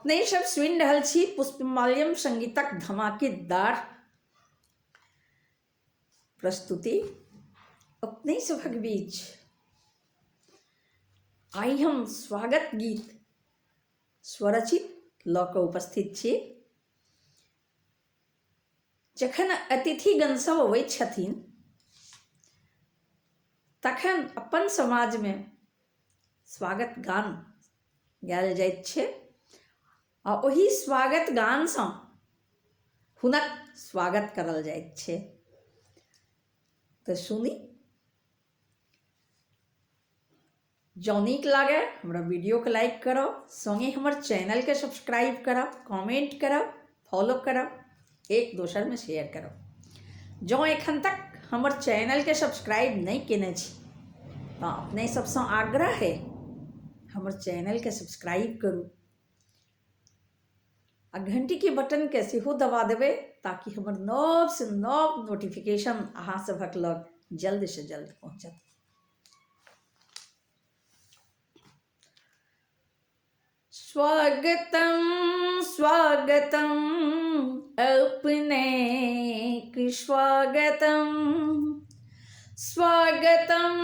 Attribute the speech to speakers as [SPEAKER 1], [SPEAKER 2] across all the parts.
[SPEAKER 1] अपने सब सुनि रहल छी पुष्पमाल्यम संगीतक धमाकेदार प्रस्तुति। अपने सभक बीच आइ हम स्वागत गीत स्वरचित लऽ कऽ उपस्थित छी। जखन अतिथिगण सब अबैत छथिन तखन अपन समाजमे स्वागत गान गायल जाइत छै आ ओहि स्वागत गानसँ हुनक स्वागत करल जाइत छै। तऽ सुनी, जँ नीक लागय हमरा वीडियोके लाइक करब, सङ्गे हमर चैनलके सब्सक्राइब करब, कमेंट करब, फॉलो करब, एक दोसरमे शेयर करब। जँ एखन तक हमर चैनलके सब्सक्राइब नहि केने छी तऽ अपने सबसँ आग्रह है हमर चैनलके सब्सक्राइब करू आ घंटीके बटनके सेहो दबा देबै ताकि हमर नवसँ नव नोटिफिकेशन अहाँ सभक लग जल्दसँ जल्द पहुँचत। स्वागतम स्वागतम अपनेक स्वागतम, स्वागतम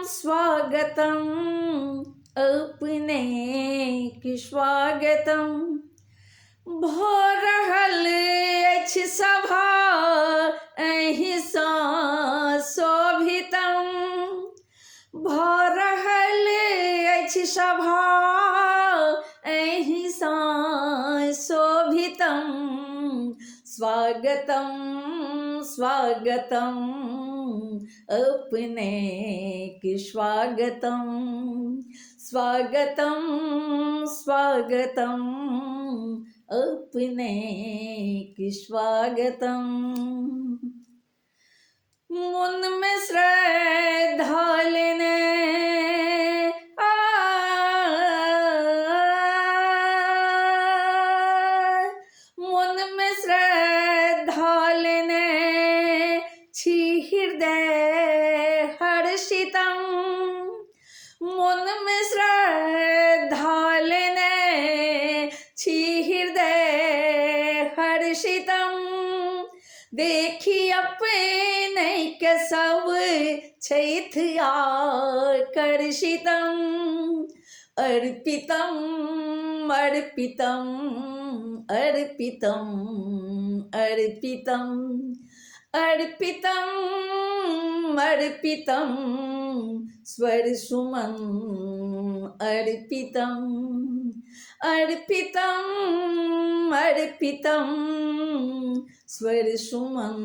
[SPEAKER 1] स्वागतम अपनेक स्वागतम। भऽ रहल अछि सभा एहिसँ शोभितम, भऽ रहल अछि सभा एहिसँ शोभितम। स्वागतम स्वागतम अपनेक स्वागतम, स्वागतम स्वागतम अपनेक स्वागतम। मन में श्रद्धा लेने आ, मन में श्रद्धा लेने छी हृदय हर्षितम, मन में श्रद्धा लेने छी हृदय हर्षितम। देखी अपने के सब छैथ आकर्षितम। अर्पितम अर्पितम अर्पितम अर्पितम अर्पितम अर्पितम स्वर सुमन अर्पितम, अर्पितम अर्पितम स्वर सुमन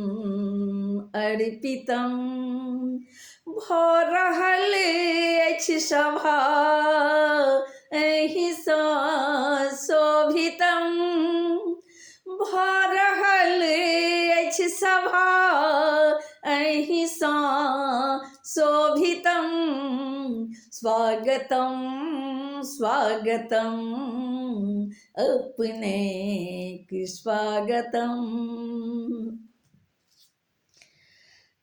[SPEAKER 1] अर्पितम। भऽ रहल अछि सभा एहिसँ शोभितम, भऽ रहल अछि सभा एहिसँ शोभितम। स्वागतम स्वागतम अपनेक स्वागतम।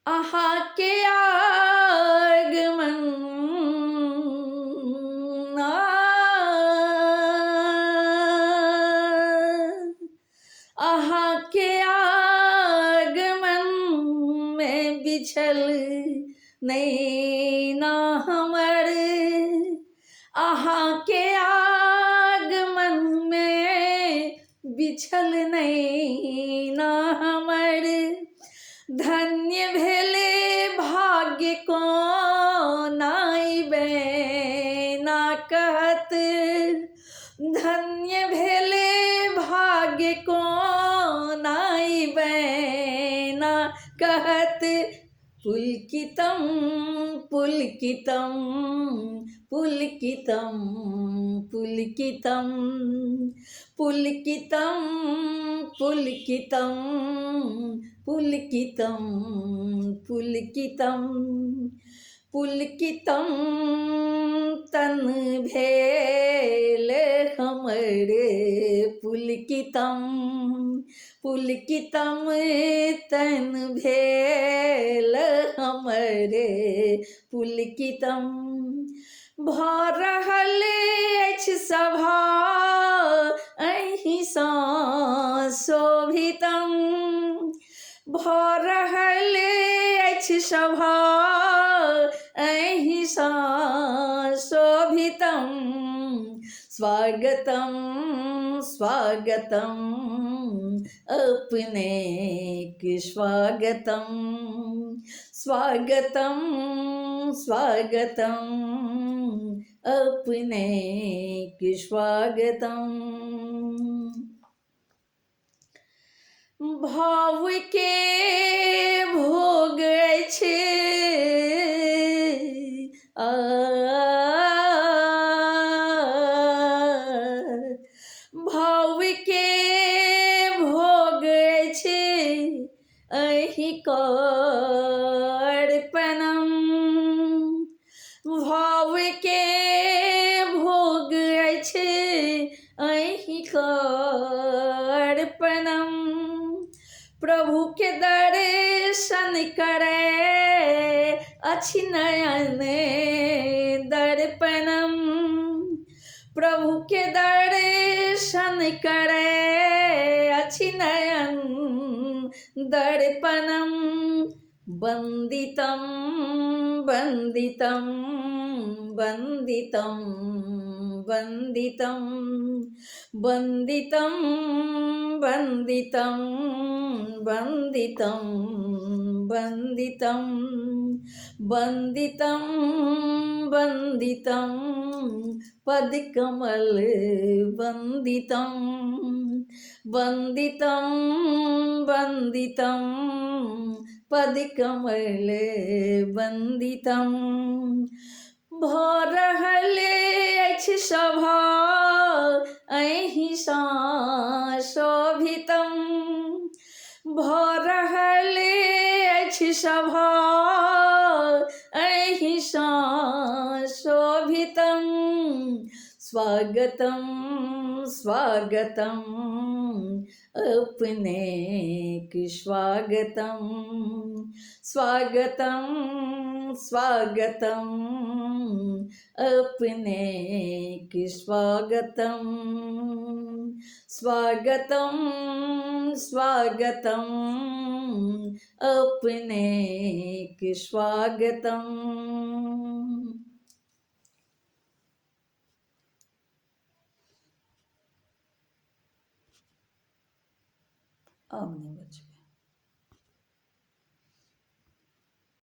[SPEAKER 1] अहाँके आगमन अहाँके आगमन में बिछल नैना हमर, अहाँके आगमन में बिछल नैना हमर। धन्य भेले भाग्य कोना बेना कहत, धन्य भेले भाग्य कोना बेना कहत। पुलकितम पुलकितम पुलकितम पुलकितम पुलकितम पुलकितम पुलकितम पुलकितम पुलकितम तन भेल हमर पुलकितम, पुलकितम तन भेल हमर पुलकितम। भऽ रहल अछि सभा अहिसँ शोभितम। भऽ रहल अछि सभा अहिसँ शोभितम। स्वागतम स्वागतम अपनेक स्वागतम, स्वागतम स्वागतम अपनेक स्वागतम। भाव के भोग अछि आ, भाव के भोग अछि अहि अर्पणम। भाव के भोग अछि अहि अर्पणम। प्रभु के दर्शन करे अछि नयन दर्पणम। प्रभु के दर्शन करे अछि नयन दर्पणम। वंदितम वंदितम वंदितम वंदितम वंदितम वंदितम वंदितम वंदितम वंदितम वंदितम पदकमल वंदितम वंदितम वंदितम पदकमल वंदितम। भऽ रहल अछि सभा अहिसँ शोभितम। भऽ रहल अछि सभा अहिसँ शोभितम। स्वागतम स्वागतम अपनेक स्वागतम, स्वागतम स्वागतम अपनेक स्वागतम, स्वागतम स्वागतम अपनेक स्वागतम। अब नहीं बच।